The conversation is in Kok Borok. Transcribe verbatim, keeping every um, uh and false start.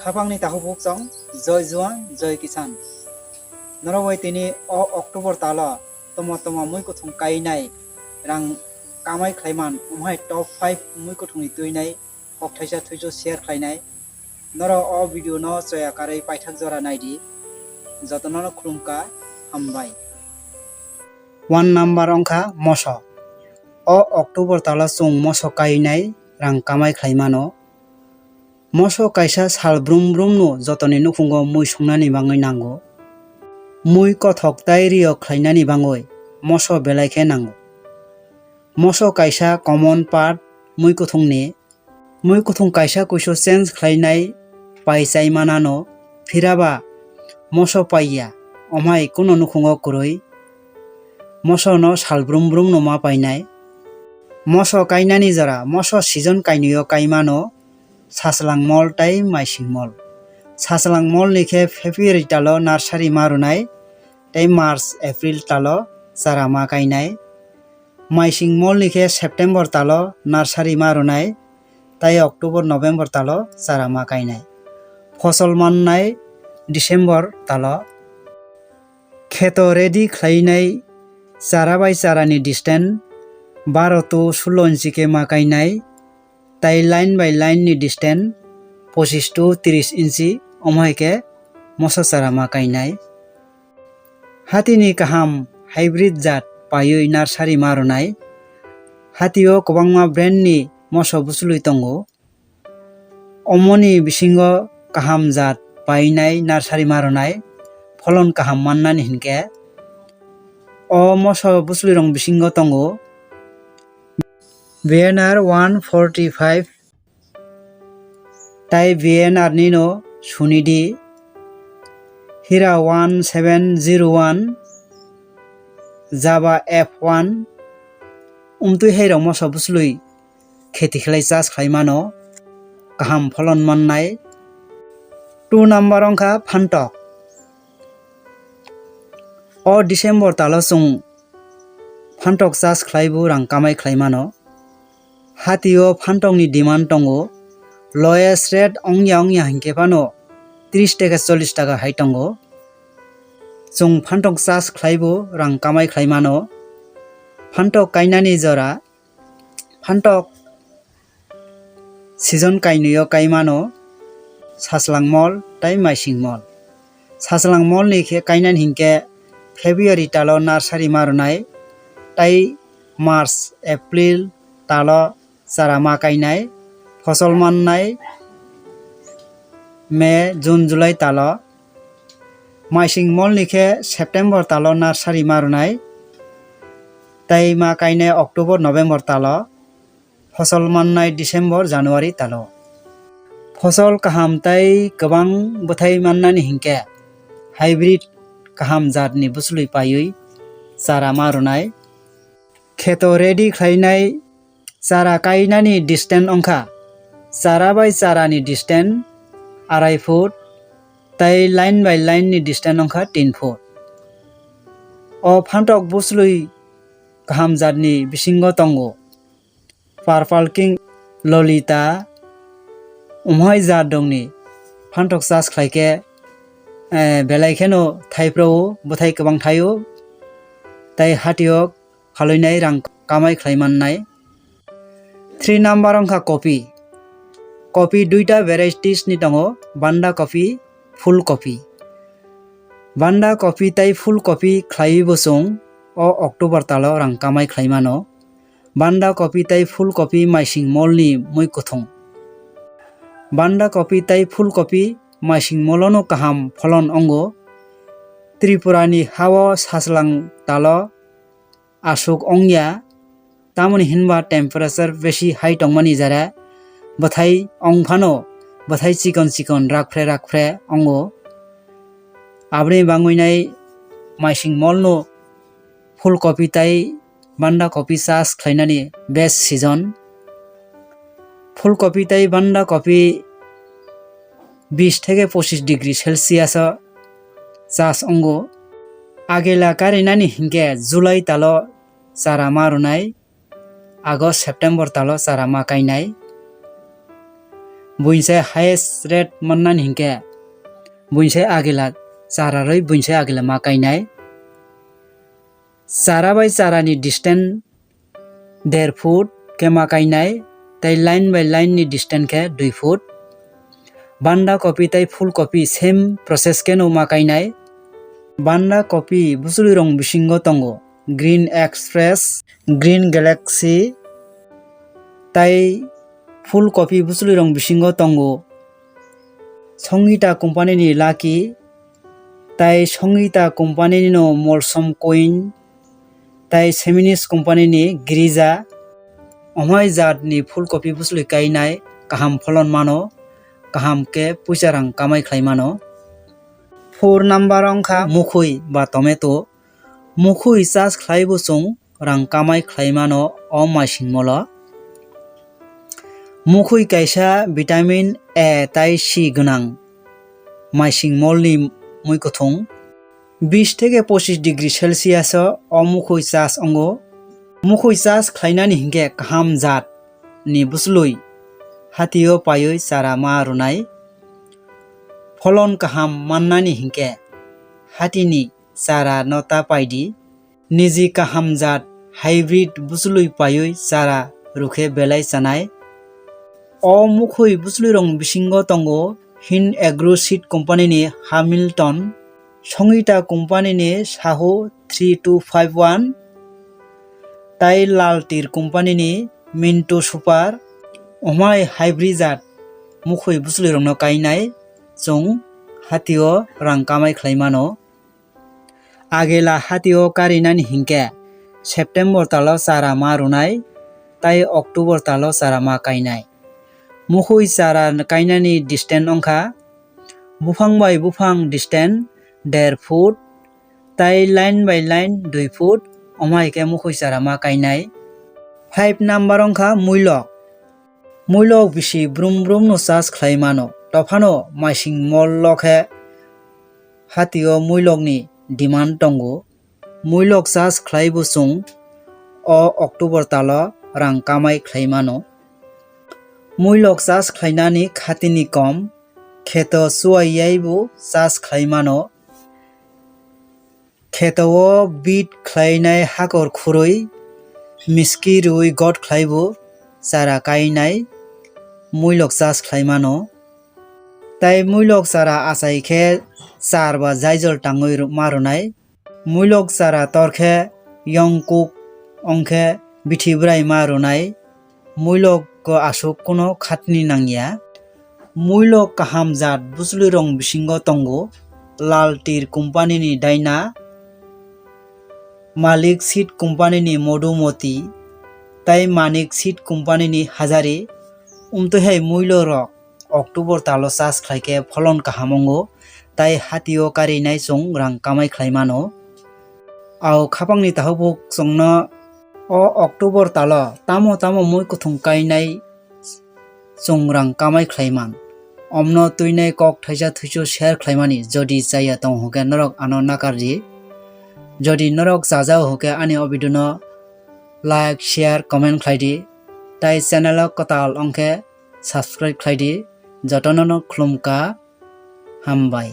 Khapangni takhuk bukchong, Joy Juan, Joy Kisan. Norok bai tini o October talo tomo tomo mui kuthung kainai rang kamai khlaiman, omo hai top five mui kuthungni twinai kok thaisa thuisu share khlainai. Norok o video no choya karwi paithak jora naidi. Jotono no khulumkha, hambai. One number wngkha moso. O October talo chwng moso kainai rang kamai khlaimano. Moso kaisa sal brum brumno jotoni nukhungo mui sungnani bangwi nango. Mui kothok tai riyok khlainani bangwi moso belai khe nango. Moso kaisa common part mui kuthungni. Mui kuthung kaisa kuisu change khlainai pai chai manano, phiraba moso paiya, omhai kuno nukhungo kwrwi. Mosono sal brum brumno ma painai. Moso kainani jora, moso season kainwio kaimano, Sachwlang mol tai Maising mol. Sachwlang molni khe February talo nursery ma rwnai, tei March, April talo chara ma kainai. Maising molni khe September talo nursery ma rwnai, tai October, November talo chara ma kainai. Phosol mannai December talo. Kheto ready khlainai chara bai charani distance baro to sulo inchi khe ma kainai, tai line by line ni distance pochis to tris inchi, omo hai khe moso chara ma kainai. Hatini kaham hybrid jat paiwi nursery ma rwnai. Hatio kwbangma brand ni moso bwchlwi tongo. Omoni bisingo kaham jat painai nursery ma rwnai pholon kaham mannani hinkhe o moso bwchlwirok bisingo tongo B N R one forty five tai B N R nino Sunidi, Hira one seven zero one, Java F one, umtwi hairok moso bwchlwi kheti khlai chas khlai mano, kaham pholon mannai. Two number wngkha phantok. O December talo chwng phantok chas khlai bo rang kamai khlai mano. Hatio phantokni demand tongo, lowest rate ongya ongya hinkhe phano tris taka chollish taka hai tongo. Chwng phantok chas khlai bo rang kamai khlai mano. Phantok kainani jora, phantok season kainwio kaimano, Sachwlang mol tai Maising mol. Sachwlang molni khe kainani hinkhe February talo nursery ma rwnai, tai March, April talo chara ma kainai, phosol mannai May, June, July talo. Maising molni khe September talo nursery ma rwnai, tai ma kainai October, November talo. Phosol mannai December, January talo. Phosol kaham tai kwbang bwthai mannani hinkhe hybrid kaham jatni bwchlwi paiwi chara ma rwnai. Kheto ready khlainai chara kainani distance wngkha, chara bai charani distance arai foot, tai line by line ni distance wngkha tin foot. O phantok bwchlwi kaham jatni bisingo tongo Purple King, Lolita, umhai jat dongni phantok chas khlaikhe, eh, belai kheno thaiphro-o, bwthai kwbang thaio, tai hatio phalwinai rang kamai khlai mannai. Three number wngkha kopi. Kopi duita varieties ni tongo, banda kopi, phul kopi. Banda kopi tai phul kopi khlaiwi bo chwng o October talo rang kamai khlai mano. Banda kopi tai phul kopi Maising molni mui kuthung. Banda kopi tai phul kopi Maising molono kaham pholon wngo. Tripurani hao Sachwlang talo aswk wngya, tamoni hinba temperature besi hai tongmani jora bwthai wng phano bwthai chikon chikon rakphre rakphre wngo. Aboni bangwinai Maising molno phul kopi tai banda kopi chas khlainani best season. Phul kopi tai banda kopi bis theke pochis degree Celsius o chas wngo. Agela karinani hinkhe July talo chara ma rwnai, August, September talo chara ma kainai. Buinsai highest rate mannani hinkhe buinsai agila chara rwi buinsai agila ma kainai. Chara bai chara ni distance der foot khe ma kainai, tei line by line ni distance khe dui foot. Banda kopi tei phul kopi same process khe no ma kainai. Banda kopi bwchwlwi rong bisingo tongo Green Express, Green Galaxy, tei phul kopi bwchwlwi rong bisingo tongo Songita company ni Lucky, tei Songita company ni no Molsom Queen, tei Seminis company ni Girija. Omai jat ni phul kopi bwchwlwi kainai kaham pholon mano, kaham khe puisa rang kamai khlai mano. Four number wngkha mukhwi ba tomato. Mukhwi chas khlai bo chwng rang kamai khlai mano o maising molo. Mukhwi kaisa vitamin A tei C gwnang maising molni mui kuthung. Bis theke pochis degree Celsius o o mukhwi chas wngo. Mukhwi chas khlainani hinkhe kaham jat ni bwchwlwi hatio paiwi chara ma rwnai. Pholon kaham mannani hinkhe hatini chara no ta paidi. Niji kaham jat hybrid bwchwlwi paiwi chara rwkhe belai chanai. O mukhwi bwchwlwi rong bisingo tongo Hin Agro Seed company ni Hamilton, Songita company ni Sahu three two five one, tai Lal Tir company ni Mintu Super. Omai hybrid jat mukhwi bwchwlwi rokno kainai chwng hatio rang kamai khlai mano. Agela hatio karinani hinkhe September talo chara ma rwnai tei October talo chara ma kainai. Mukhwi chara kainani distance wngkha buphang bai buphang distance der foot tei line by line dui foot, omai khe mukhwi chara ma kainai. Five number wngkha muilok. Muilok bisi brum brum no chas khlai mano, tophano maising mol o khe hatio muilok ni demand tongo. Muilok chas khlai bo chwng o October talo rang kamai khlai mano. Muilok chas khlainani khatini kom, kheto chuwai yai bo chas khlai mano. Kheto o bit khlainai hakor khurui miski rwui got khlai bo chara kainai muilok chas khlai mano. Tai muilok chara achai khe char ba jaijol tangwi rw-, ma rwnai. Muilok chara tor khe yongkuk ong khe bithi bwrai ma rwnai. Muilok o aswk kuno khatni nangya. Muilok kaham jat bwchwlwi rong bisingo tongo Lal Tir company ni Daina, Malik Seed company ni Modumoti, tai Manik Seed company ni Hajari. Umtwi hai muilok rok October talo chas khlai khe pholon kaham wngo, tai hatio karinai chwng rang kamai khlai mano. Ao khapangni takhuk bo chwngno o October talo tamo tamo mui kuthung kainai chwng rang kamai khlai man. Omno twinai kok thaisa thuisu share khlaimani, jodi chaya tong hwnkhe norok ano nakar di. Jodi norok chajao hwnkhe ani o video no like, share, comment khlai di. Tai channel o kwtal ongkhe subscribe khlai di. Jotono no khulumkha, hambai.